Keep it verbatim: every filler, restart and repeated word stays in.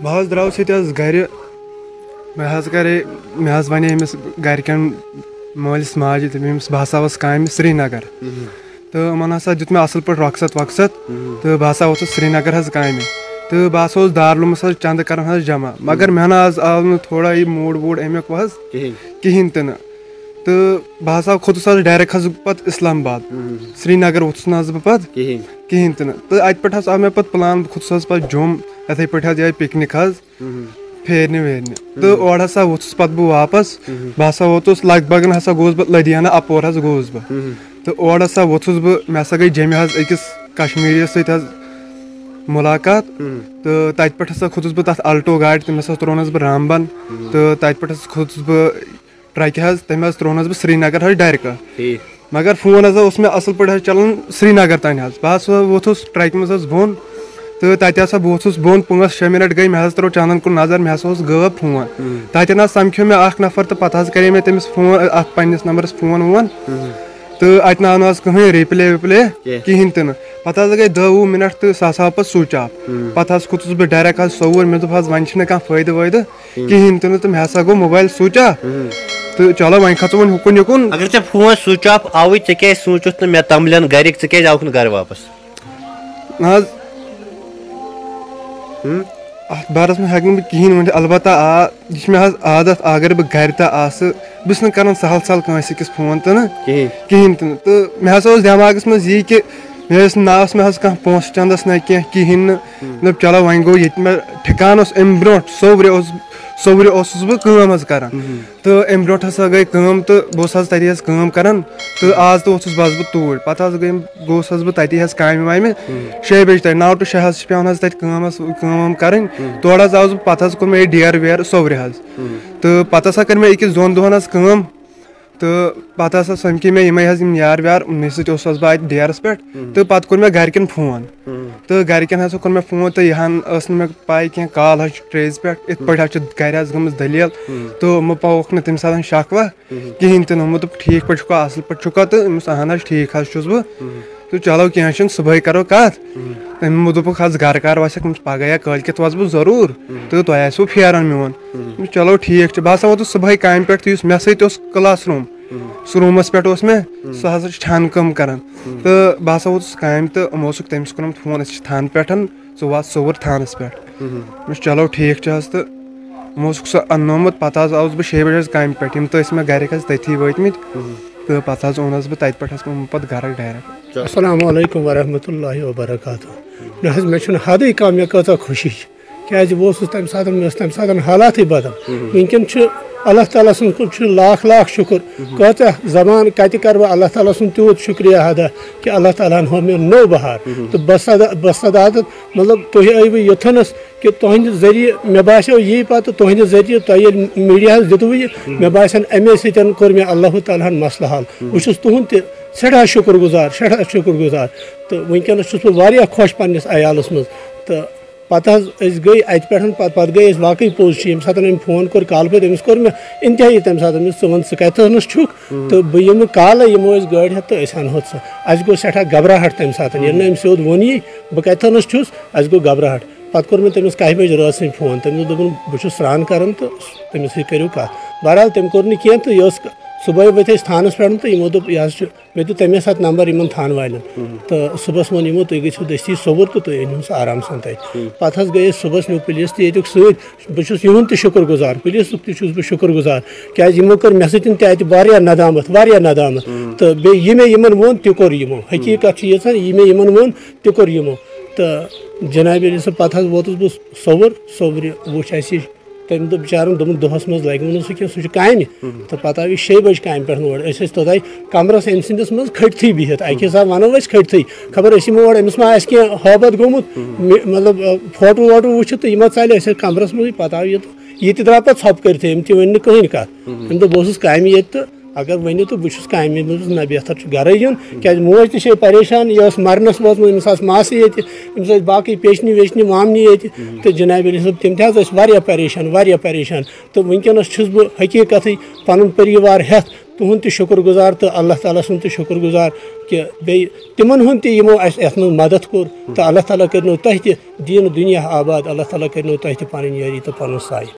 بہٕ حظ درٛاوُس ییٚتہِ حظ گرِ۔ مےٚ حظ کرے مےٚ حظ ونے أمِس گرِکٮ۪ن مٲلِس ماجہِ، تٔمۍ أمِس بہٕ ہسا اوسُس کامہِ سرینگر۔ تہٕ یِمن ہسا دیُت مےٚ اصل پٲٹھۍ رۄخصت وۄخصت۔ تہٕ بہٕ ہسا ووتُس سرینگر حظ کامہِ۔ تہٕ بہٕ ہسا اوسُس دارالعلومس حظ چندٕ کران حظ جمع، مگر مےٚ نہ حظ آو نہٕ تھوڑا یہِ موٗڈ ووٗڈ امیُک حظ۔ کِہینۍ۔ کِہینۍ تہِ نہٕ۔ تہٕ بہٕ ہسا کھوٚتُس حظ ڈایریکٹ حظ پتہٕ اسلام آباد۔ سرینگر ووتُس نہٕ حظ بہٕ پتہٕ کِہینۍ۔ کِہینۍ تہِ نہٕ۔ تہٕ اتہِ پٮ۪ٹھ حظ آو مےٚ پتہٕ پلان، بہٕ کھوٚتُس حظ پتہٕ جوٚم، یِتھے پٲٹھۍ حظ یِہے پکنک حظ۔ پھیرنہِ ویرنہِ۔ تہٕ اورٕ ہسا ووٚتھُس پتہٕ بہٕ واپس۔ بہٕ ہسا ووٚتُس لگ بگن ہسا گوٚوُس بہٕ لدھیانہ اپور حظ گوٚوُس بہٕ۔ تہٕ اورٕ ہسا ووٚتھُس بہٕ، مےٚ ہسا گٔے جیٚمہِ حظ أکِس کشمیٖریَس سۭتۍ حظ مُلاقات۔ تہٕ تتہِ پٮ۪ٹھ ہسا کھوٚتُس بہٕ تتھ الٹو گاڑِ، تٔمِس حظ ترٛوونس بہٕ رامبن۔ تہٕ تتہِ پٮ۪ٹھ ہسا کھوٚتُس بہٕ ٹرکہِ حظ، تٔمۍ حظ ترٛوونس بہٕ سرینگر حظ ڈایریکٹ۔ مگر فون ہسا اوس مےٚ اصل پٲٹھۍ حظ چلان سرینگر تام حظ۔ بہٕ ہسا ووٚتھُس ٹرکہِ منٛز حظ بۄن، تہٕ تتہِ ہسا بہٕ ووٚتھُس بۄن پانٛژھ شےٚ منٹ گٔے، مےٚ حظ ترٛوو چندن کُن نظر، مےٚ ہسا اوس غٲب فون۔ تتٮ۪ن حظ سمکھیو مےٚ اکھ نفر تہٕ پتہٕ حظ کرے مےٚ تٔمِس فون، اتھ پننِس نمبرس فون وون۔ تہٕ اتہِ نہ آو نہٕ حظ کٕہٕنۍ رِپلے وِپلے کِہینۍ۔ کِہینۍ تہِ نہٕ۔ پتہٕ حظ گٔے دہ وُہ منٹ تہٕ سُہ ہسا آو پتہٕ سُچ آف۔ پتہٕ حظ کھوٚتُس بہٕ ڈایریکٹ حظ سوٚوُر، مےٚ دوٚپ حظ وۄنۍ چھُنہٕ کانٛہہ فٲیدٕ وٲیدٕ کِہینۍ تہِ نہٕ، تہٕ مےٚ ہسا گوٚو موبایل سُچ آف۔ تہٕ چلو وۄنۍ کھژو وۄنۍ ہُکُن یُکُن۔ اگر ژےٚ فون سُچ آف آوُے، ژےٚ کیازِ سوٗنٛچُتھ نہٕ مےٚ تمبلٮ۪ن گرِکۍ، ژٕ کیازِ آوُکھ نہٕ گرٕ واپس؟ نہ حظ۔ اتھ بارس منٛز ہیٚکہٕ نہٕ بہٕ کِہینۍ ؤنِتھ، البتہ آ، یہِ چھُ مےٚ حظ عادت، اگر بہٕ گرِ تہِ آسہٕ، بہٕ چھُس نہٕ کران سہل سہل کٲنٛسہِ أکِس فون تہِ نہٕ کِہینۍ۔ کِہینۍ تہِ نہٕ۔ تہٕ مےٚ ہسا اوس دٮ۪ماغس منٛز یی کہِ مےٚ ٲسۍ نہٕ، نہ ٲس مےٚ حظ کانٛہہ پونٛسہٕ چندس نہ کینٛہہ کِہینۍ نہٕ۔ مےٚ دوٚپ چلو وۄنۍ گوٚو ییٚتہِ مےٚ ٹھِکان اوس، امہِ برونٛٹھ سوٚورِ اوس، سوٚورِ اوسُس بہٕ کٲم حظ کران۔ تہٕ امہِ برونٛٹھ ہسا گٔے کٲم تہٕ بہٕ اوسُس حظ تتی حظ کٲم کران۔ تہٕ آز تہٕ ووٚتھُس بس بہٕ توٗرۍ۔ پتہٕ حظ گٔے، گوٚوُس حظ بہٕ تتی حظ کامہِ وامہِ۔ شیٚیہِ بجہِ تام، نو to شےٚ حظ چھِ پٮ۪وان حظ تتہِ کٲم حظ، کٲم وٲم کرٕنۍ۔ تورٕ حظ آوُس بہٕ، پتہٕ حظ کوٚر مےٚ یہِ ڈیر ویر سوٚورِ حظ۔ تہٕ پتہٕ ہسا کٔر مےٚ أکِس دۄن دۄہن حظ کٲم۔ تہٕ پتہٕ ہسا سمکھے مےٚ یِمے حظ یِم یار ویار، یِمنٕے سۭتۍ اوسُس حظ بہٕ اتہِ ڈیرس پٮ۪ٹھ۔ تہٕ پتہٕ کوٚر مےٚ گرِکٮ۪ن فون۔ تہٕ گرِکٮ۪ن ہسا کوٚر مےٚ فون تہٕ یہِ ہن ٲس نہٕ مےٚ پاے کینٛہہ، کال حظ چھِ ٹریس پٮ۪ٹھ، یِتھ پٲٹھۍ حظ چھِ گرِ حظ گٔمٕژ دٔلیٖل۔ تہٕ یِمو پاوُکھ نہٕ تمہِ ساتہٕ شک وکھ کِہینۍ تہِ نہٕ۔ یِمو دوٚپ ٹھیٖک پٲٹھۍ چھُکھا، اصل پٲٹھۍ چھُکھا؟ تہٕ أمِس اہن حظ ٹھیٖک حظ چھُس بہٕ۔ تہٕ چلو کینٛہہ چھُنہٕ، صُبحٲے کرو کتھ۔ تمہِ دوٚپُکھ حظ گرٕ کر وسکھ، أمِس پگاہ یا کٲلۍ کٮ۪تھ وسہٕ بہٕ ضروٗر۔ تہٕ تۄہہِ آسِوٕ پھیران میون۔ چلو ٹھیٖک چھُ، بہٕ ہسا ووتُس صُبحٲے کامہِ پٮ۪ٹھ، تہٕ یُس مےٚ سۭتۍ اوس کلاس روٗم، سُہ روٗمَس پٮ۪ٹھ اوس مےٚ، سُہ ہسا چھُ چھانہٕ کٲم کران۔ تہٕ بہٕ ہسا ووتُس کامہِ تہٕ یِمو اوسُکھ تٔمِس کوٚرمُت فون، أسۍ چھِ تھانہٕ پٮ۪ٹھ، ژٕ وات سوٚوُر تھانَس پٮ۪ٹھ۔ مےٚ دوٚپُس، چلو ٹھیٖک چھُ حظ۔ تہٕ یِمو اوسُکھ سُہ اَننومُت، پتہٕ حظ آوُس بہٕ شیٚیہِ بجہِ حظ کامہِ پٮ۪ٹھ، یِم تہٕ ٲسۍ مےٚ گرِکۍ حظ تٔتھی وٲتۍ مٕتۍ۔ تہٕ پتہٕ حظ اوٚن حظ بہٕ تتہِ پٮ۪ٹھ حظ اوٚن پتہٕ گرٕ ڈایریکٹ۔ السلام علیکم ورحمۃ اللہ وبرکاتہ۔ نہ حظ، مےٚ چھُنہٕ حدٕے کانٛہہ، مےٚ کۭژاہ خوشی چھِ۔ کیٛازِ بہٕ اوسُس تَمہِ ساتہٕ، مےٚ ٲس تَمہِ ساتہٕ حالاتٕے بدل۔ وٕنکیٚن چھُ اللہ تعالیٰ سٕنٛز کُن چھُ لاکھ لاکھ شُکُر۔ کۭژاہ زبان کَتہِ کَرٕ بہٕ اللہ تعالیٰ سُنٛد تیوٗت شُکریہ ادا کہِ اللہ تعالیٰ ہَن ہوو مےٚ نٔو بہار۔ تہٕ بہٕ سدا-، بہٕ سداتہٕ، مطلب، تُہۍ ٲیوٕ یوٚتھنَس کہِ تُہٕنٛدِ ذٔریعہٕ مےٚ باسیو یی پَتہٕ تُہٕنٛدِ ذٔریعہٕ تۄہہِ ییٚلہِ میٖڈیاہَس دِتوٕ یہِ، مےٚ باسان اَمے سۭتۍ کوٚر مےٚ اللہ تعالیٰ ہَن مسلہٕ حل۔ بہٕ چھُس تُہُنٛد تہِ سٮ۪ٹھاہ شُکُر گُزار، سٮ۪ٹھاہ شُکُر گُزار۔ تہٕ وٕنکیٚنَس چھُس بہٕ واریاہ خۄش پنٛنِس عیالَس منٛز۔ تہٕ پتہٕ حظ أسۍ گٔے اَتہِ پٮ۪ٹھ، پتہٕ، پتہٕ گٔے أسۍ واقعٕے، پوٚز چھُ، ییٚمہِ ساتہٕ أمۍ فون کوٚر کالہٕ پٮ۪ٹھ، أمِس کوٚر مےٚ اِنتہٲیی تَمہِ ساتہٕ، أمِس، ژٕ وَن ژٕ کَتہِ تھٲونَس چھُکھ؟ تہٕ بہٕ یِمہٕ کالَے، یِمو أسۍ گٲڑۍ ہٮ۪تھ تہٕ أسۍ اَنہوتھ ژٕ۔ اَسہِ گوٚو سٮ۪ٹھاہ گھبراہٹ تَمہِ ساتہٕ، ییٚلہِ نہٕ أمۍ سیوٚد ووٚن یی بہٕ کَتہِ تھٲونَس چھُس، اَسہِ گوٚو گھبراہٹ۔ پتہٕ کوٚر مےٚ تٔمِس کَہہِ بجہِ رٲژ سٕنٛدِ فون، تٔمۍ دوٚپ، دوٚپُن، بہٕ چھُس سرٛان کَران تہٕ تٔمِس سۭتۍ کٔرِو کَتھ۔ بہرحال، تٔمۍ کوٚر نہٕ کینٛہہ تہٕ یہِ ٲس، صُبحٲے ؤتھۍ أسۍ تھانَس پٮ۪ٹھ تہٕ یِمو دوٚپ، یہِ حظ چھُ مےٚ دیُت تَمے ساتہٕ نمبر یِمَن تھانہٕ والٮ۪ن۔ تہٕ صُبحَس ووٚن یِمو، تُہۍ گٔژھِو دٔستی سوٚوُر تہٕ تُہۍ أنِو سُہ آرام سان تَتہِ۔ پَتہٕ حظ گٔے أسۍ صُبحَس نیوٗ پُلیٖس تہِ ییٚتیُک سۭتۍ۔ بہٕ چھُس یِہُنٛد تہِ شُکُر گُزار، پُلیٖسُک تہِ چھُس بہٕ شُکُر گُزار، کیٛازِ یِمو کٔر مےٚ سۭتۍ تہِ اَتہِ واریاہ ندامت، واریاہ ندامت۔ تہٕ بیٚیہِ یہِ مےٚ یِمَن ووٚن، تہِ کوٚر یِمو۔ حقیٖقت چھِ ییٖژاہ، یہِ مےٚ یِمَن ووٚن، تہِ کوٚر یِمو۔ تہٕ جنابِ عٲلی صٲب، پَتہٕ حظ ووتُس بہٕ سوٚوُر، سوٚورِ ووٚچھ اَسہِ یہِ تٔمۍ دوٚپ بِچارَن، دوٚپُن، دۄہَس منٛز لَگہِ نہٕ سُہ کینٛہہ، سُہ چھُ کامہِ۔ تہٕ پَتہٕ آو یہِ شیٚیہِ بَجہِ کامہِ پٮ۪ٹھ اور۔ أسۍ ٲسۍ توٚتام کَمرَس أمۍ سٕنٛدِس منٛز کھٔٹتھٕے بِہِتھ۔ اَکہِ حِساب وَنو أسۍ کھٔٹتھٕے، خبر أسۍ یِمو اور، أمِس ما آسہِ کینٛہہ ہٲبَتھ گوٚمُت، مِ-، مطلب، فوٹو ووٹو وٕچھِتھ تہٕ یہِ ما ژَلہِ اَسہِ کَمرَس منٛزٕے۔ پَتہٕ آو یہِ تہٕ یہِ تہِ درٛاو پَتہٕ ژھۄپہٕ کٔرِتھٕے، أمۍ تہِ ؤنۍ نہٕ کٕہٕنۍ کَتھ۔ أمۍ دوٚپ، بہٕ اوسُس کامہِ ییٚتہِ تہٕ اگر ؤنِو تہٕ بہٕ چھُس کامہِ، مےٚ دوٚپُس، نہ، بہتر چھُ گرے یُن، کیازِ موج تہِ چھے پریشان، یہِ ٲس مرنس وٲژمٕژ، أمِس آسہٕ ماسہٕ ییٚتہِ، أمِس ٲسۍ باقٕے پیچنہِ ویچنہِ مامنہِ ییٚتہِ۔ تہٕ جناب علی صٲب، تِم تہِ حظ ٲسۍ واریاہ پریشان، واریاہ پریشان۔ تہٕ وٕنکیٚنس چھُس بہٕ حقیٖقتٕے پنُن پریوار ہٮ۪تھ، تُہُنٛد تہِ شُکُر گُزار تہٕ اللہ تعالیٰ سُنٛد تہِ شُکُر گُزار کہِ بیٚیہِ تِمَن ہُنٛد تہِ یِمو اَسہِ یَتھ منٛز مدد کوٚر، تہٕ اللہ تعالیٰ کٔرِنو تۄہہِ تہِ دیٖن دُنیا آباد، اللہ تعالیٰ کٔرِنو تۄہہِ تہِ پَنٕنۍ یٲری تہٕ پَنُن سایہِ۔